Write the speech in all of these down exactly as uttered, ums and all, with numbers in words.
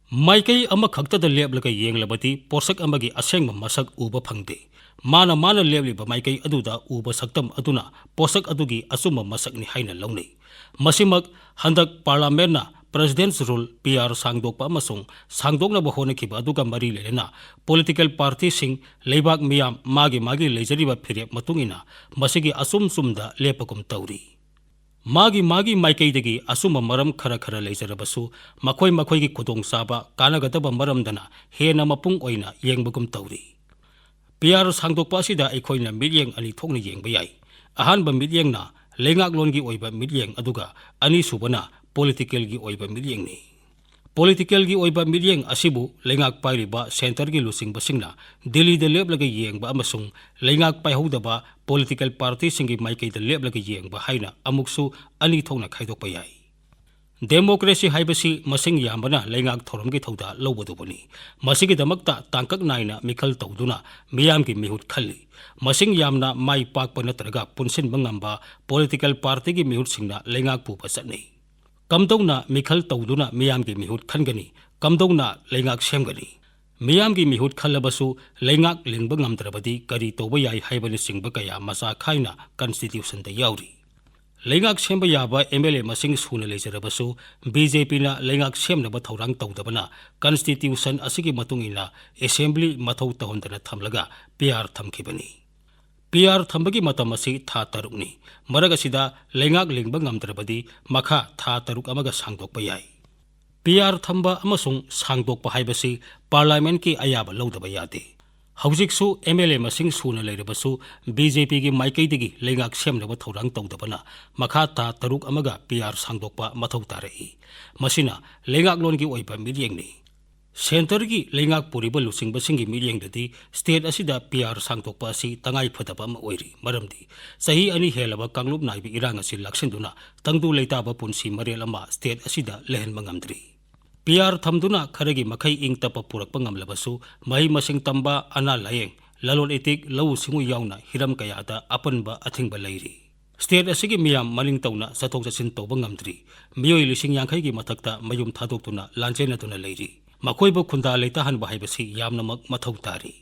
ꯃꯥꯏꯀꯩ ꯑꯃꯈꯛꯇꯗ ꯂꯦꯞꯂꯒ ꯌꯦꯡꯂꯕꯗꯤ ꯄꯣꯠꯁꯛ ꯑꯃꯒꯤ ꯑꯁꯦꯡꯕ ꯃꯁꯛ ꯎꯕ ꯐꯪꯗꯦ꯫ ꯃꯥꯅ ꯃꯥꯅ ꯂꯦꯞꯂꯤꯕ ꯃꯥꯏꯀꯩ ꯑꯗꯨꯗ ꯎꯕ ꯁꯛꯇꯝ ꯑꯗꯨꯅ ꯄꯣꯠꯁꯛ ꯑꯗꯨꯒꯤ ꯑꯆꯨꯝꯕ ꯃꯁꯛꯅꯤ ꯍꯥꯏꯅ ꯂꯧꯅꯩ꯫ ꯃꯁꯤꯃꯛ ꯍꯟꯗꯛ ꯄꯥꯔꯂꯥꯃꯦꯟꯅ President's Rule, P R ꯁꯥꯡꯗꯣꯛꯄ ꯑꯃꯁꯨꯡ ꯁꯥꯡꯗꯣꯛꯅꯕ ꯍꯣꯠꯅꯈꯤꯕ ꯑꯗꯨꯒ ꯃꯔꯤ ꯂꯩꯅꯅ political partyꯁꯤꯡ, ꯂꯩꯕꯥꯛ ꯃꯤꯌꯥꯝ ꯃꯥꯒꯤ ꯃꯥꯒꯤ ꯂꯩꯖꯔꯤꯕ ꯐꯤꯔꯦꯞ ꯃꯇꯨꯡ ꯏꯟꯅ ꯃꯁꯤꯒꯤ ꯑꯆꯨꯝ ꯆꯨꯝꯗ ꯂꯦꯞꯄꯒꯨꯝ ꯇꯧꯔꯤ꯫ ꯃꯥꯒꯤ ꯃꯥꯒꯤ ꯃꯥꯏꯀꯩꯗꯒꯤ ꯑꯆꯨꯝꯕ ꯃꯔꯝ ꯈꯔ ꯈꯔ ꯂꯩꯖꯔꯕꯁꯨ, ꯃꯈꯣꯏ ꯃꯈꯣꯏꯒꯤ ꯈꯨꯗꯣꯡꯆꯥꯕ ꯀꯥꯟꯅꯒꯗꯕ ꯃꯔꯝꯗꯅ ꯍꯦꯟꯅ ꯃꯄꯨꯡ ꯑꯣꯏꯅ ꯌꯦꯡꯕꯒꯨꯝ ꯇꯧꯔꯤ꯫ P R ꯁꯥꯡꯗꯣꯛꯄ ꯑꯁꯤꯗ ꯑꯩꯈꯣꯏꯅ ꯃꯤꯠꯌꯦꯡ ꯑꯅꯤ ꯊꯣꯛꯅ ꯌꯦꯡꯕ ꯌꯥꯏ꯫ ꯑꯍꯥꯟꯕ ꯃꯤꯠꯌꯦꯡꯅ ꯂꯩꯉꯥꯛꯂꯣꯟꯒꯤ ꯑꯣꯏꯕ ꯃꯤꯠꯌꯦꯡ, ꯑꯗꯨꯒ ꯑꯅꯤꯁꯨꯕꯅ politicalꯒꯤ ꯑꯣꯏꯕ ꯃꯤꯠꯌꯦꯡꯅꯤ꯫ Politicalꯒꯤ ꯑꯣꯏꯕ ꯃꯤꯠꯌꯦꯡ ꯑꯁꯤꯕꯨ ꯂꯩꯉꯥꯛ ꯄꯥꯏꯔꯤꯕ centreꯒꯤ ꯂꯨꯆꯤꯡꯕꯁꯤꯡꯅ ꯗꯤꯜꯂꯤꯗ ꯂꯦꯞꯂꯒ ꯌꯦꯡꯕ ꯑꯃꯁꯨꯡ ꯂꯩꯉꯥꯛ ꯄꯥꯏꯍꯧꯗꯕ political partyꯁꯤꯡꯒꯤ ꯃꯥꯏꯀꯩꯗ ꯂꯦꯞꯂꯒ ꯌꯦꯡꯕ ꯍꯥꯏꯅ ꯑꯃꯨꯛꯁꯨ ꯑꯅꯤ ꯊꯣꯛꯅ ꯈꯥꯏꯗꯣꯛꯄ ꯌꯥꯏ꯫ Democracy ꯍꯥꯏꯕꯁꯤ ꯃꯁꯤꯡ ꯌꯥꯝꯕꯅ ꯂꯩꯉꯥꯛ ꯊꯧꯔꯝꯒꯤ ꯊꯧꯗꯥꯡ ꯂꯧꯕꯗꯨꯕꯨꯅꯤ꯫ ꯃꯁꯤꯒꯤꯗꯃꯛꯇ ꯇꯥꯡꯀꯛ ꯅꯥꯏꯅ ꯃꯤꯈꯜ ꯇꯧꯗꯨꯅ ꯃꯤꯌꯥꯝꯒꯤ ꯃꯤꯍꯨꯠ ꯈꯜꯂꯤ꯫ ꯃꯁꯤꯡ ꯌꯥꯝꯅ ꯃꯥꯏ ꯄꯥꯛꯄ ꯅꯠꯇ꯭ꯔꯒ ꯄꯨꯟꯁꯤꯟꯕ ꯉꯝꯕ political partyꯒꯤ ꯃꯤꯍꯨꯠꯁꯤꯡꯅ ꯂꯩꯉꯥꯛ ꯄꯨꯕ ꯆꯠꯅꯩ꯫ ꯀꯝꯗꯧꯅ ꯃꯤꯈꯜ ꯇꯧꯗꯨꯅ ꯃꯤꯌꯥꯝꯒꯤ ꯃꯤꯍꯨꯠ ꯈꯟꯒꯅꯤ? ꯀꯝꯗꯧꯅ ꯂꯩꯉꯥꯛ ꯁꯦꯝꯒꯅꯤ? ꯃꯤꯌꯥꯝꯒꯤ ꯃꯤꯍꯨꯠ ꯈꯜꯂꯕꯁꯨ ꯂꯩꯉꯥꯛ ꯂꯤꯡꯕ ꯉꯝꯗ꯭ꯔꯕꯗꯤ ꯀꯔꯤ ꯇꯧꯕ ꯌꯥꯏ ꯍꯥꯏꯕꯅꯆꯤꯡꯕ ꯀꯌꯥ ꯃꯆꯥ ꯈꯥꯏꯅ constitutionꯗ ꯌꯥꯎꯔꯤ꯫ ꯂꯩꯉꯥꯛ ꯁꯦꯝꯕ ꯌꯥꯕ M L A ꯃꯁꯤꯡ ꯁꯨꯅ ꯂꯩꯖꯔꯕꯁꯨ, BJPꯅ ꯂꯩꯉꯥꯛ ꯁꯦꯝꯅꯕ ꯊꯧꯔꯥꯡ ꯇꯧꯗꯕꯅ constitution ꯑꯁꯤꯒꯤ ꯃꯇꯨꯡ ꯏꯟꯅ assembly ꯃꯊꯧ ꯇꯧꯍꯟꯗꯅ ꯊꯝꯂꯒ P R ꯊꯝꯈꯤꯕꯅꯤ꯫ P R ꯊꯝꯕꯒꯤ ꯃꯇꯝ ꯑꯁꯤ ꯊꯥ ꯇꯔꯨꯛꯅꯤ꯫ ꯃꯔꯛ ꯑꯁꯤꯗ ꯂꯩꯉꯥꯛ ꯂꯤꯡꯕ ꯉꯝꯗ꯭ꯔꯕꯗꯤ ꯃꯈꯥ ꯊꯥ ꯇꯔꯨꯛ ꯑꯃꯒ ꯁꯥꯡꯗꯣꯛꯄ ꯌꯥꯏ꯫ P R ꯊꯝꯕ ꯑꯃꯁꯨꯡ ꯁꯥꯡꯗꯣꯛꯄ ꯍꯥꯏꯕꯁꯤ Parliamentꯀꯤ ꯑꯌꯥꯕ ꯂꯧꯗꯕ ꯌꯥꯗꯦ꯫ ꯍꯧꯖꯤꯛꯁꯨ M L A ꯃꯁꯤꯡ ꯁꯨꯅ ꯂꯩꯔꯕꯁꯨ, BJPꯒꯤ ꯃꯥꯏꯀꯩꯗꯒꯤ ꯂꯩꯉꯥꯛ ꯁꯦꯝꯅꯕ ꯊꯧꯔꯥꯡ ꯇꯧꯗꯕꯅ ꯃꯈꯥ ꯊꯥ ꯇꯔꯨꯛ ꯑꯃꯒ P R ꯁꯥꯡꯗꯣꯛꯄ ꯃꯊꯧ ꯇꯥꯔꯛꯏ꯫ ꯃꯁꯤꯅ ꯂꯩꯉꯥꯛꯂꯣꯟꯒꯤ ꯑꯣꯏꯕ ꯃꯤꯠꯌꯦꯡꯅꯤ꯫ Centreꯒꯤ ꯂꯩꯉꯥꯛ ꯄꯨꯔꯤꯕ ꯂꯨꯆꯤꯡꯕꯁꯤꯡꯒꯤ ꯃꯤꯠꯌꯦꯡꯗꯗꯤ state ꯑꯁꯤꯗ P R ꯁꯥꯡꯗꯣꯛꯄ ꯑꯁꯤ ꯇꯉꯥꯏ ꯐꯗꯕ ꯑꯃ ꯑꯣꯏꯔꯤ꯫ ꯃꯔꯝꯗꯤ ꯆꯍꯤ ꯑꯅꯤ ꯍꯦꯜꯂꯕ ꯀꯥꯡꯂꯨꯞ ꯅꯥꯏꯕ ꯏꯔꯥꯡ ꯑꯁꯤ ꯂꯥꯛꯁꯤꯟꯗꯨꯅ ꯇꯪꯗꯨ ꯂꯩꯇꯥꯕ ꯄꯨꯟꯁꯤ ꯃꯔꯦꯜ ꯑꯃ state ꯑꯁꯤꯗ ꯂꯩꯍꯟꯕ ꯉꯝꯗ꯭ꯔꯤ꯫ P R ꯊꯝꯗꯨꯅ ꯈꯔꯒꯤ ꯃꯈꯩ ꯏꯪ ꯇꯞꯄ ꯄꯨꯔꯛꯄ ꯉꯝꯂꯕꯁꯨ, ꯃꯍꯩ ꯃꯁꯤꯡ ꯇꯝꯕ, ꯑꯅꯥ ꯂꯥꯌꯦꯡ, ꯂꯂꯣꯟ ꯏꯇꯤꯛ, ꯂꯧꯎ ꯁꯤꯡꯎ ꯌꯥꯎꯅ ꯍꯤꯔꯝ ꯀꯌꯥꯗ ꯑꯄꯟꯕ ꯑꯊꯤꯡꯕ ꯂꯩꯔꯤ꯫ ꯁ꯭ꯇꯦꯠ ꯑꯁꯤꯒꯤ ꯃꯤꯌꯥꯝ ꯃꯅꯤꯡ ꯇꯧꯅ ꯆꯠꯊꯣꯛ ꯆꯠꯁꯤꯟ ꯇꯧꯕ ꯉꯝꯗ꯭ꯔꯤ꯫ ꯃꯤꯑꯣꯏ ꯂꯤꯁꯤꯡ ꯌꯥꯡꯈꯩꯒꯤ ꯃꯊꯛꯇ ꯃꯌꯨꯝ ꯊꯥꯗꯣꯛꯇꯨꯅ ꯂꯥꯟꯖꯦꯟꯅꯗꯨꯅ ꯂꯩꯔꯤ꯫ ꯃꯈꯣꯏꯕꯨ ꯈꯨꯟꯗꯥ ꯂꯩꯇꯥꯍꯟꯕ ꯍꯥꯏꯕꯁꯤ ꯌꯥꯝꯅꯃꯛ ꯃꯊꯧ ꯇꯥꯔꯤ꯫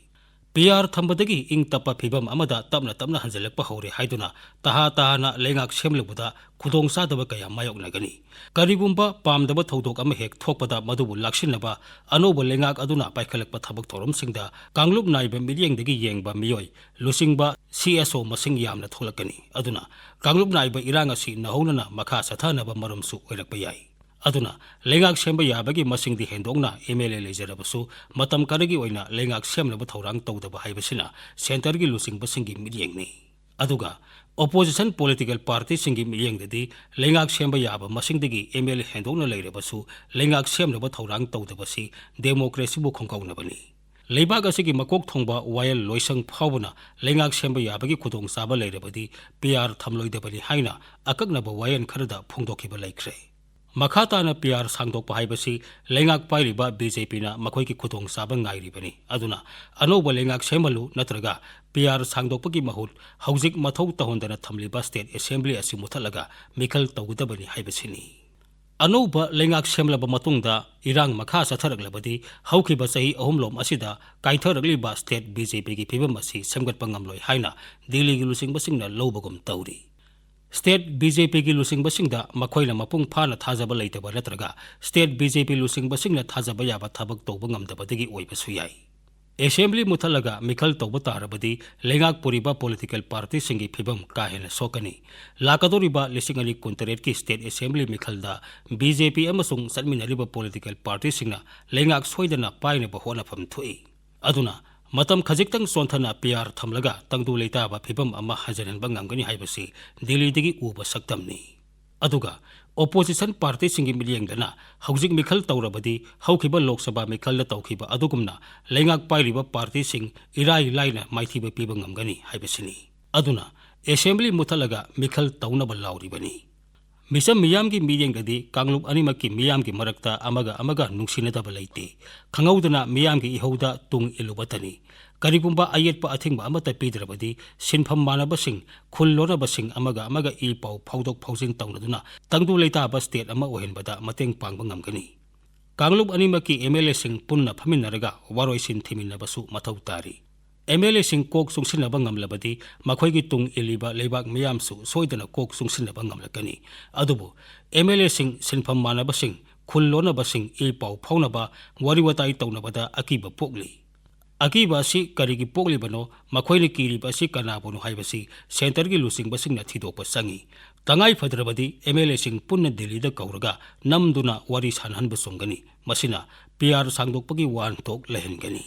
ꯄꯤ ꯑꯥꯔ ꯊꯝꯕꯗꯒꯤ ꯏꯪ ꯇꯞꯄ ꯐꯤꯕꯝ ꯑꯃꯗ ꯇꯞꯅ ꯇꯞꯅ ꯍꯟꯖꯤꯜꯂꯛꯄ ꯍꯧꯔꯦ ꯍꯥꯏꯗꯨꯅ ꯇꯍꯥ ꯇꯍꯥꯅ ꯂꯩꯉꯥꯛ ꯁꯦꯝꯂꯨꯕꯗ ꯈꯨꯗꯣꯡꯆꯥꯗꯕ ꯀꯌꯥ ꯃꯥꯌꯣꯛꯅꯒꯅꯤ꯫ ꯀꯔꯤꯒꯨꯝꯕ ꯄꯥꯝꯗꯕ ꯊꯧꯗꯣꯛ ꯑꯃ ꯍꯦꯛ ꯊꯣꯛꯄꯗ ꯃꯗꯨꯕꯨ ꯂꯥꯛꯁꯤꯟꯅꯕ ꯑꯅꯧꯕ ꯂꯩꯉꯥꯛ ꯑꯗꯨꯅ ꯄꯥꯏꯈꯠꯂꯛꯄ ꯊꯕꯛ ꯊꯧꯔꯝꯁꯤꯡꯗ ꯀꯥꯡꯂꯨꯞ ꯅꯥꯏꯕ ꯃꯤꯠꯌꯦꯡꯗꯒꯤ ꯌꯦꯡꯕ ꯃꯤꯑꯣꯏ ꯂꯨꯆꯤꯡꯕ ꯁꯤ ꯑꯦꯁ ꯑꯣ ꯃꯁꯤꯡ ꯌꯥꯝꯅ ꯊꯣꯛꯂꯛꯀꯅꯤ꯫ ꯑꯗꯨꯅ ꯀꯥꯡꯂꯨꯞ ꯅꯥꯏꯕ ꯏꯔꯥꯡ ꯑꯁꯤ ꯅꯧꯍꯧꯅꯅ ꯃꯈꯥ ꯆꯠꯊꯅꯕ ꯃꯔꯝꯁꯨ ꯑꯣꯏꯔꯛꯄ ꯌꯥꯏ꯫ ꯑꯗꯨꯅ ꯂꯩꯉꯥꯛ ꯁꯦꯝꯕ ꯌꯥꯕꯒꯤ ꯃꯁꯤꯡꯗꯤ ꯍꯦꯟꯗꯣꯛꯅ ꯑꯦꯝ ꯑꯦꯜ ꯑꯦ ꯂꯩꯖꯔꯕꯁꯨ ꯃꯇꯝ ꯈꯔꯒꯤ ꯑꯣꯏꯅ ꯂꯩꯉꯥꯛ ꯁꯦꯝꯅꯕ ꯊꯧꯔꯥꯡ ꯇꯧꯗꯕ ꯍꯥꯏꯕꯁꯤꯅ ꯁꯦꯟꯇꯔꯒꯤ ꯂꯨꯆꯤꯡꯕꯁꯤꯡꯒꯤ ꯃꯤꯠꯌꯦꯡꯅꯤ꯫ ꯑꯗꯨꯒ ꯑꯣꯄꯣꯖꯤꯁꯟ ꯄꯣꯂꯤꯇꯤꯀꯦꯜ ꯄꯥꯔꯇꯤꯁꯤꯡꯒꯤ ꯃꯤꯠꯌꯦꯡꯗꯗꯤ ꯂꯩꯉꯥꯛ ꯁꯦꯝꯕ ꯌꯥꯕ ꯃꯁꯤꯡꯗꯒꯤ ꯑꯦꯝ ꯑꯦꯜ ꯑꯦ ꯍꯦꯟꯗꯣꯛꯅ ꯂꯩꯔꯕꯁꯨ ꯂꯩꯉꯥꯛ ꯁꯦꯝꯅꯕ ꯊꯧꯔꯥꯡ ꯇꯧꯗꯕꯁꯤ ꯗꯦꯃꯣꯀ꯭ꯔꯦꯁꯤꯕꯨ ꯈꯣꯡꯒꯧꯅꯕꯅꯤ꯫ ꯂꯩꯕꯥꯛ ꯑꯁꯤꯒꯤ ꯃꯀꯣꯛ ꯊꯣꯡꯕ ꯋꯥꯌꯦꯜ ꯂꯣꯏꯁꯪ ꯐꯥꯎꯕꯅ ꯂꯩꯉꯥꯛ ꯁꯦꯝꯕ ꯌꯥꯕꯒꯤ ꯈꯨꯗꯣꯡꯆꯥꯕ ꯂꯩꯔꯕꯗꯤ ꯄꯤ ꯑꯥꯔ ꯊꯝꯂꯣꯏꯗꯕꯅꯤ ꯍꯥꯏꯅ ꯑꯀꯛꯅꯕ ꯋꯥꯌꯦꯜ ꯈꯔꯗ ꯐꯣꯡꯗꯣꯛꯈꯤꯕ ꯂꯩꯈ꯭ꯔꯦ꯫ ꯃꯈꯥ ꯇꯥꯅ ꯄꯤ ꯑꯥꯔ ꯁꯥꯡꯗꯣꯛꯄ ꯍꯥꯏꯕꯁꯤ ꯂꯩꯉꯥꯛ ꯄꯥꯏꯔꯤꯕ ꯕꯤ ꯖꯦ ꯄꯤꯅ ꯃꯈꯣꯏꯒꯤ ꯈꯨꯗꯣꯡꯆꯥꯕ ꯉꯥꯏꯔꯤꯕꯅꯤ꯫ ꯑꯗꯨꯅ ꯑꯅꯧꯕ ꯂꯩꯉꯥꯛ ꯁꯦꯝꯍꯜꯂꯨ ꯅꯠꯇ꯭ꯔꯒ ꯄꯤ ꯑꯥꯔ ꯁꯥꯡꯗꯣꯛꯄꯒꯤ ꯃꯍꯨꯠ ꯍꯧꯖꯤꯛ ꯃꯊꯧ ꯇꯧꯍꯟꯗꯅ ꯊꯝꯂꯤꯕ ꯁ꯭ꯇꯦꯠ ꯑꯦꯁꯦꯝꯕ꯭ꯂꯤ ꯑꯁꯤ ꯃꯨꯊꯠꯂꯒ ꯃꯤꯈꯜ ꯇꯧꯒꯗꯕꯅꯤ ꯍꯥꯏꯕꯁꯤꯅꯤ꯫ ꯑꯅꯧꯕ ꯂꯩꯉꯥꯛ ꯁꯦꯝꯂꯕ ꯃꯇꯨꯡꯗ ꯏꯔꯥꯡ ꯃꯈꯥ ꯆꯠꯊꯔꯛꯂꯕꯗꯤ ꯍꯧꯈꯤꯕ ꯆꯍꯤ ꯑꯍꯨꯝꯂꯣꯝ ꯑꯁꯤꯗ ꯀꯥꯏꯊꯔꯛꯂꯤꯕ ꯁ꯭ꯇꯦꯠ ꯕꯤ ꯖꯦ ꯄꯤꯒꯤ ꯐꯤꯕꯝ ꯑꯁꯤ ꯁꯦꯝꯒꯠꯄ ꯉꯝꯂꯣꯏ ꯍꯥꯏꯅ ꯗꯤꯜꯂꯤꯒꯤ ꯂꯨꯆꯤꯡꯕꯁꯤꯡꯅ ꯂꯧꯕꯒꯨꯝ ꯇꯧꯔꯤ꯫ ꯁ꯭ꯇꯦꯠ ꯕꯤ ꯖꯦ ꯄꯤꯒꯤ ꯂꯨꯆꯤꯡꯕꯁꯤꯡꯗ ꯃꯈꯣꯏꯅ ꯃꯄꯨꯡ ꯐꯥꯅ ꯊꯥꯖꯕ ꯂꯩꯇꯕ ꯅꯠꯇ꯭ꯔꯒ ꯁ꯭ꯇꯦꯠ ꯕꯤ ꯖꯦ ꯄꯤ ꯂꯨꯆꯤꯡꯕꯁꯤꯡꯅ ꯊꯥꯖꯕ ꯌꯥꯕ ꯊꯕꯛ ꯇꯧꯕ ꯉꯝꯗꯕꯗꯒꯤ ꯑꯣꯏꯕꯁꯨ ꯌꯥꯏ꯫ ꯑꯦꯁꯦꯝꯕ꯭ꯂꯤ ꯃꯨꯠꯊꯠꯂꯒ ꯃꯤꯈꯜ ꯇꯧꯕ ꯇꯥꯔꯕꯗꯤ ꯂꯩꯉꯥꯛ ꯄꯨꯔꯤꯕ ꯄꯣꯂꯤꯇꯤꯀꯦꯜ ꯄꯥꯔꯇꯤꯁꯤꯡꯒꯤ ꯐꯤꯕꯝ ꯀꯥ ꯍꯦꯟꯅ ꯁꯣꯛꯀꯅꯤ꯫ ꯂꯥꯛꯀꯗꯧꯔꯤꯕ ꯂꯤꯁꯤꯡ ꯑꯅꯤ ꯀꯨꯟꯇꯔꯦꯠꯀꯤ ꯁ꯭ꯇꯦꯠ ꯑꯦꯁꯦꯝꯕ꯭ꯂꯤ ꯃꯤꯈꯜꯗ ꯕꯤ ꯖꯦ ꯄꯤ ꯑꯃꯁꯨꯡ ꯆꯠꯃꯤꯟꯅꯔꯤꯕ ꯄꯣꯂꯤꯇꯤꯀꯦꯜ ꯄꯥꯔꯇꯤꯁꯤꯡꯅ ꯂꯩꯉꯥꯛ ꯁꯣꯏꯗꯅ ꯄꯥꯏꯅꯕ ꯍꯣꯠꯅꯐꯝ ꯊꯣꯛꯏ꯫ ꯑꯗꯨꯅ ꯃꯇꯝ ꯈꯖꯤꯛꯇꯪ ꯆꯣꯟꯊꯅ ꯄꯤ ꯑꯥꯔ ꯊꯝꯂꯒ ꯇꯪꯗꯨ ꯂꯩꯇꯥꯕ ꯐꯤꯕꯝ ꯑꯃ ꯍꯟꯖꯤꯟꯍꯟꯕ ꯉꯝꯒꯅꯤ ꯍꯥꯏꯕꯁꯤ ꯗꯤꯜꯂꯤꯗꯒꯤ ꯎꯕ ꯁꯛꯇꯝꯅꯤ꯫ ꯑꯗꯨꯒ ꯑꯣꯄꯣꯖꯤꯁꯟ ꯄꯥꯔꯇꯤꯁꯤꯡꯒꯤ ꯃꯤꯠꯌꯦꯡꯗꯅ ꯍꯧꯖꯤꯛ ꯃꯤꯈꯜ ꯇꯧꯔꯕꯗꯤ ꯍꯧꯈꯤꯕ ꯂꯣꯛ ꯁꯚꯥ ꯃꯤꯈꯜꯗ ꯇꯧꯈꯤꯕ ꯑꯗꯨꯒꯨꯝꯅ ꯂꯩꯉꯥꯛ ꯄꯥꯏꯔꯤꯕ ꯄꯥꯔꯇꯤꯁꯤꯡ ꯏꯔꯥꯏ ꯂꯥꯏꯅ ꯃꯥꯏꯊꯤꯕ ꯄꯤꯕ ꯉꯝꯒꯅꯤ ꯍꯥꯏꯕꯁꯤꯅꯤ꯫ ꯑꯗꯨꯅ ꯑꯦꯁꯦꯝꯕ꯭ꯂꯤ ꯃꯨꯠꯊꯠꯂꯒ ꯃꯤꯈꯜ ꯇꯧꯅꯕ ꯂꯥꯎꯔꯤꯕꯅꯤ꯫ ꯃꯤꯆꯝ ꯃꯤꯌꯥꯝꯒꯤ ꯃꯤꯠꯌꯦꯡꯗꯗꯤ ꯀꯥꯡꯂꯨꯞ ꯑꯅꯤꯃꯛꯀꯤ ꯃꯤꯌꯥꯝꯒꯤ ꯃꯔꯛꯇ ꯑꯃꯒ ꯑꯃꯒ ꯅꯨꯡꯁꯤꯅꯗꯕ ꯂꯩꯇꯦ꯫ ꯈꯪꯍꯧꯗꯅ ꯃꯤꯌꯥꯝꯒꯤ ꯏꯍꯧꯗ ꯇꯨꯡ ꯏꯜꯂꯨꯕꯇꯅꯤ꯫ ꯀꯔꯤꯒꯨꯝꯕ ꯑꯌꯦꯠꯄ ꯑꯊꯤꯡꯕ ꯑꯃꯠꯇ ꯄꯤꯗ꯭ꯔꯕꯗꯤ ꯁꯤꯟꯐꯝ ꯃꯥꯟꯅꯕꯁꯤꯡ, ꯈꯨꯜ ꯂꯣꯟꯅꯕꯁꯤꯡ ꯑꯃꯒ ꯑꯃꯒ ꯏ ꯄꯥꯎ ꯐꯥꯎꯗꯣꯛ ꯐꯥꯎꯖꯤꯟ ꯇꯧꯅꯗꯨꯅ ꯇꯪꯗꯨ ꯂꯩꯇꯥꯕ state ꯑꯃ ꯑꯣꯏꯍꯟꯕꯗ ꯃꯇꯦꯡ ꯄꯥꯡꯕ ꯉꯝꯒꯅꯤ꯫ ꯀꯥꯡꯂꯨꯞ ꯑꯅꯤꯃꯛꯀꯤ MLAꯁꯤꯡ ꯄꯨꯟꯅ ꯐꯝꯃꯤꯟꯅꯔꯒ ꯋꯥꯔꯣꯏꯁꯤꯟ ꯊꯤꯃꯤꯟꯅꯕꯁꯨ ꯃꯊꯧ ꯇꯥꯔꯤ꯫ MLAꯁꯤꯡ ꯀꯣꯛ ꯆꯨꯡꯁꯤꯟꯅꯕ ꯉꯝꯂꯕꯗꯤ ꯃꯈꯣꯏꯒꯤ ꯇꯨꯡ ꯏꯜꯂꯤꯕ ꯂꯩꯕꯥꯛ ꯃꯤꯌꯥꯝꯁꯨ ꯁꯣꯏꯗꯅ ꯀꯣꯛ ꯆꯨꯡꯁꯤꯟꯅꯕ ꯉꯝꯂꯛꯀꯅꯤ꯫ ꯑꯗꯨꯕꯨ MLAꯁꯤꯡ, ꯁꯤꯟꯐꯝ ꯃꯥꯟꯅꯕꯁꯤꯡ, ꯈꯨꯜ ꯂꯣꯟꯅꯕꯁꯤꯡ ꯏ ꯄꯥꯎ ꯐꯥꯎꯅꯕ, ꯋꯥꯔꯤ ꯋꯥꯇꯥꯏ ꯇꯧꯅꯕꯗ ꯑꯀꯤꯕ ꯄꯣꯛꯂꯤ꯫ ꯑꯀꯤꯕ ꯑꯁꯤ ꯀꯔꯤꯒꯤ ꯄꯣꯛꯂꯤꯕꯅꯣ? ꯃꯈꯣꯏꯅ ꯀꯤꯔꯤꯕ ꯑꯁꯤ ꯀꯅꯥꯕꯨꯅꯣ ꯍꯥꯏꯕꯁꯤ centreꯒꯤ ꯂꯨꯆꯤꯡꯕꯁꯤꯡꯅ ꯊꯤꯗꯣꯛꯄ ꯆꯪꯏ꯫ ꯇꯉꯥꯏ ꯐꯗ꯭ꯔꯕꯗꯤ MLAꯁꯤꯡ ꯄꯨꯟꯅ ꯗꯤꯜꯂꯤꯗ ꯀꯧꯔꯒ ꯅꯝꯗꯨꯅ ꯋꯥꯔꯤ ꯁꯥꯟꯅꯍꯟꯕ ꯆꯨꯝꯒꯅꯤ꯫ ꯃꯁꯤꯅ PR ꯁꯥꯡꯗꯣꯛꯄꯒꯤ ꯋꯥꯍꯟꯊꯣꯛ ꯂꯩꯍꯟꯒꯅꯤ꯫